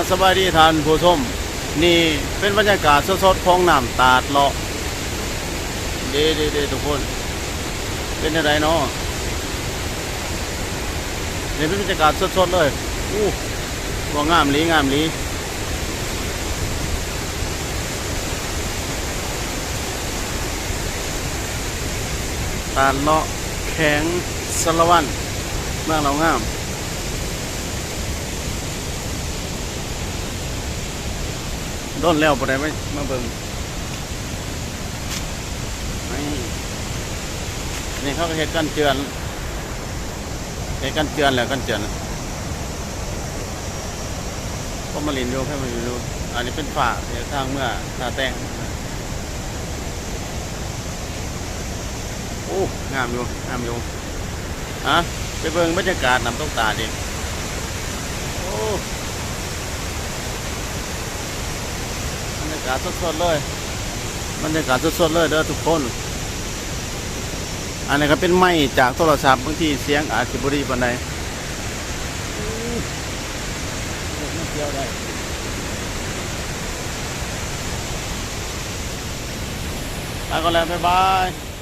ສະບາຍດີທ່ານຜູ້ຊົມ, ນີ້ເປັນບັນຍາກາດສົດໆຂອງນ້ຳຕາດເລາະ ເດ້ໆໆ ທຸກຄົນ ເປັນແນວໃດເນາະ? ນີ້ເປັນບັນຍາກາດສົດໆເລີຍ. ອູ້ ວ່າງາມອີ່ຫຼີ ງາມອີ່ຫຼີ. ຕາດເລາະ ແຂວງສາລະວັນ ເມືອງເລົ່າງາມ. ດົນແລ້ວບໍ່ໄດ້ມາ ມາເບິ່ງ. ນີ້ ນີ້ເຂົາກໍເຮັດກັນເຈື່ອນ ເຮັດກັນເຈື່ອນແລ້ວ ກັນເຈື່ອນ. ຄົນມາຫຼິ້ນຢູ່ ຄົນມາຫຼິ້ນຢູ່. ອັນນີ້ເປັນຟາກທາງເມືອທ່າແຕງ. ໂອ້ ງາມຢູ່ ງາມຢູ່. ອະ ໄປເບິ່ງບັນຍາກາດນ້ຳຕົກຕາດອີກ. ໂອ້ ບັນຍາກາດສົດໆເລີຍ ບັນຍາກາດສົດໆເລີຍເດີທຸກຄົນ. ອັນນີ້ກໍເປັນໄມຈາກໂທລະສັບ ບາງທີສຽງອາດຊິບໍ່ດີປານໃດ. ໂອ້ ມັນກ່ຽວໄດ້. ໄປກ່ອນແລ້ວ ບາຍບາຍ.